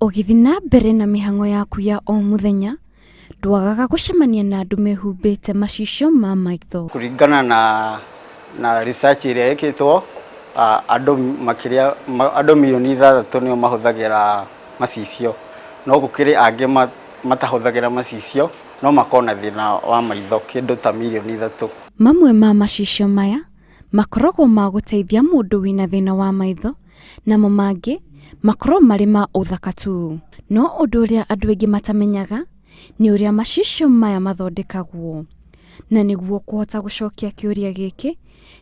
Ũgĩthiĩ na mbere na mĩhang'o yaku ya o mũthenya, ndwagaga gũcemania na andũ mehumbĩte macicio ma maitho. Kũringana na research ĩrĩa ĩkĩtwo, andũ makĩria, andũ mirioni 6 nĩo mahũthagĩra macicio, no gũkĩrĩ angĩ matahũthagĩra macicio no makorwo na thĩna wa maitho kĩndũ ta mirioni 3. Mamwe ma macicio maya makoragwo ma gũteithia mũndũ wĩna thĩna wa maitho, namo mangĩ makorwo marĩ ma ũthaka tu. No ũndũ ũrĩa andũ aingĩ matamenyaga nĩ ũrĩa macicio maya mathondekagwo. Na nĩguo kũhota gũcokia kĩũria gĩkĩ,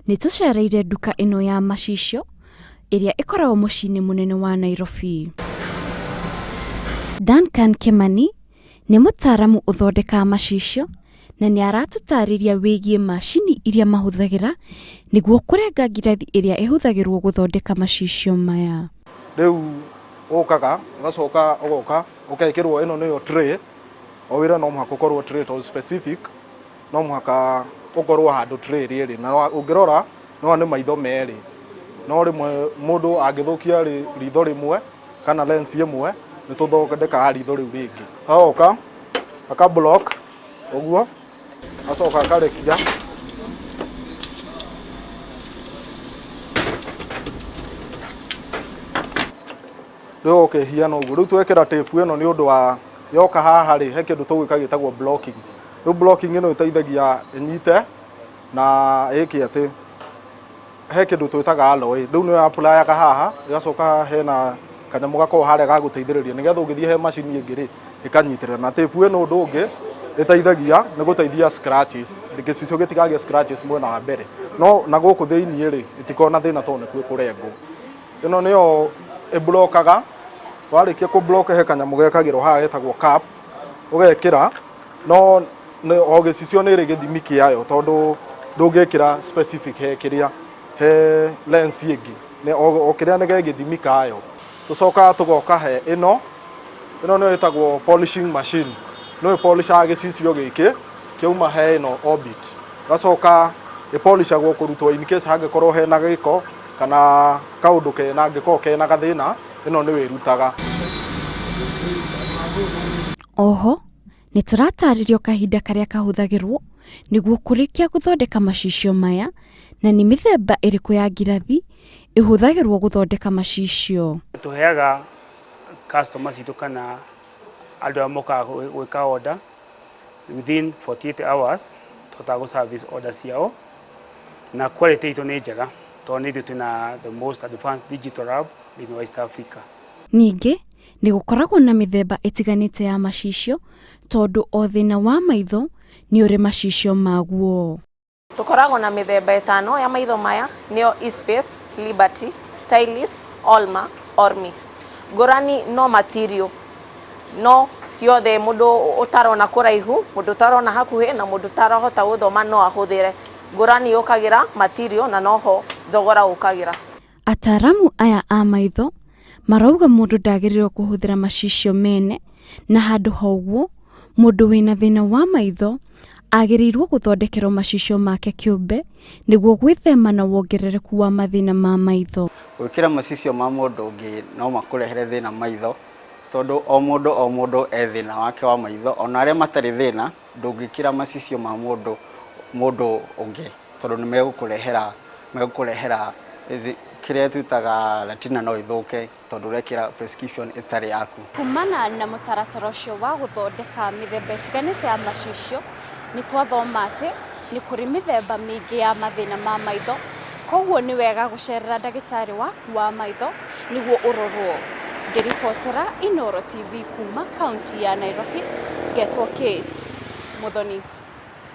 nĩ tũcereire nduka ĩno ya macicio ĩrĩa ĩkoragwo mũciĩ-inĩ mũnene wa Nairobi. Duncan Kimani nĩ mũtaaramu ũthondekaga macicio na nĩ aratũtarĩria wĩgiĩ macini iria mahũthagĩra nĩguo kũrenga ngirathi ĩrĩa ĩhũthagĩrwo gũthondeka macicio maya. Rĩu ũkaga ũgacoka ũgoka ũgekĩrwo ĩno nĩyo tray, o wĩra no mũhaka ũkorwo tray tondũ specific no mũhaka ũkorwo handũ tray ĩrĩa ĩrĩ, na ũngĩrora nĩwona nĩ maitho merĩ, no rĩmwe mũndũ angĩthũkia ritho rĩmwe kana lens ĩmwe nĩ tũthondekaga ritho rĩu rĩngĩ. Agoka aka block ũguo acoka akarekia. Rĩu oka ĩhiana ũguo. Rĩu twekĩra tape ĩno nĩ ũndũ wa yoka haha rĩ, he kĩndũ tũgwĩka gĩtagwo blocking. Rĩu blocking ĩno ĩteithagia ĩnyite na ĩke atĩ he kĩndũ twĩtaga alloy. Rĩu nĩyo apply-aga haha, ĩgacoka hena kanyamũ gakoragwo harĩa ga gũteithĩrĩria nĩgetha ũngĩthiĩ he macini ĩngĩ rĩ, ĩkanyitĩrĩra. Na tape ĩno ũndũ ũngĩ ĩteithagia nĩ gũteithia scratches, gĩcicio gĩtikagĩe scratches mwena wa mbere. No na gũkũ thĩiniĩ rĩ, ĩtikoragwo na thĩna tondũ nĩkuo ĩkũrengwo. Ĩno nĩyo ĩblokaga, warĩkia kũ block he kanyamũ gekagĩrwo haha getagwo cap, ũgekĩra, no o gĩcicio nĩ ĩrĩ gĩthimi kĩayo tondũ ndũngĩkĩra specific he kĩrĩa, he lens ĩngĩ, o kĩrĩa nĩ ge gĩthimi kayo. Tũcokaga tũgoka he ĩno, ĩno nĩyo ĩtagwo polishing machine, nĩyo ĩpolishaga gĩcicio gĩkĩ kĩauma he ĩno orbit. Ĩgacoka ĩpolishagwo kũrutwo in case hangĩkorwo hena gĩko kana kaũndũ kena angĩkorwo kena gathĩna, ĩno nĩyo ĩrutaga. Oho, nĩ tũratarĩrio kahinda karĩa kahũthagĩrwo nĩguo kũrĩkia gũthondeka macicio maya na nĩ mĩthemba ĩrĩkũ ya ngirathi ĩhũthagĩrwo gũthondeka macicio. Tũheaga customer citũ kana andũ arĩa mokaga gwĩka order within 48 hours tũhotaga gũ service order ciao na quality itũ nĩ njega tondũ nĩ ithuĩ twĩna the most advanced digital lab thĩinĩ wa East Africa. Ningĩ, nĩ gũkoragwo na mĩthemba ĩtiganĩte ya macicio tondũ o thĩna wa maitho nĩ ũrĩ macicio maguo. Tũkoragwo na mĩthemba 5 ya maitho maya nĩyo eSpace, Liberty, Stylus, Olma, Ormix. Ngũrani no material no ciothe mũndũ ũtarona kũraihu, mũndũ ũtarona hakuhĩ na mũndũ ũtarahota gũthoma no ahũthĩre. Ngũrani yũkagĩra material na noho thogora ũkagĩra. Ataaramu aya a maitho marauga mũndũ ndagĩrĩirwo kũhũthĩra macicio mene na handũ ha ũguo mũndũ wĩna thĩna wa maitho agĩrĩirwo gũthondekerwo macicio make kĩũmbe nĩguo gwĩthema na wongerereku wa mathĩna ma maitho. Gwĩkĩra macicio ma mũndũ ũngĩ no makũrehere thĩna maitho tondũ o mũndũ o mũndũ e thĩna wake wa maitho, ona arĩa matarĩ thĩna ndũngĩkĩra macicio ma mũndũ mũndũ ũngĩ tondũ nĩ megũkũrehera megũkũrehera kĩrĩa twĩtaga retina no ĩthũke tondũ ũrekĩra prescription ĩtarĩ yaku. Kumana na mũtaratara ũcio wa gũthondeka mĩthemba ĩtiganĩte ya macicio, nĩ twathoma atĩ nĩ kũrĩ mĩthemba mĩingĩ ya mathĩna ma maitho, koguo nĩ wega gũcerera ndagĩtarĩ waku wa maitho nĩguo ũrorwo. Ngĩribotera Inooro TV kuma kaunti ya Nairobi, ngetwo Kate Muthoni.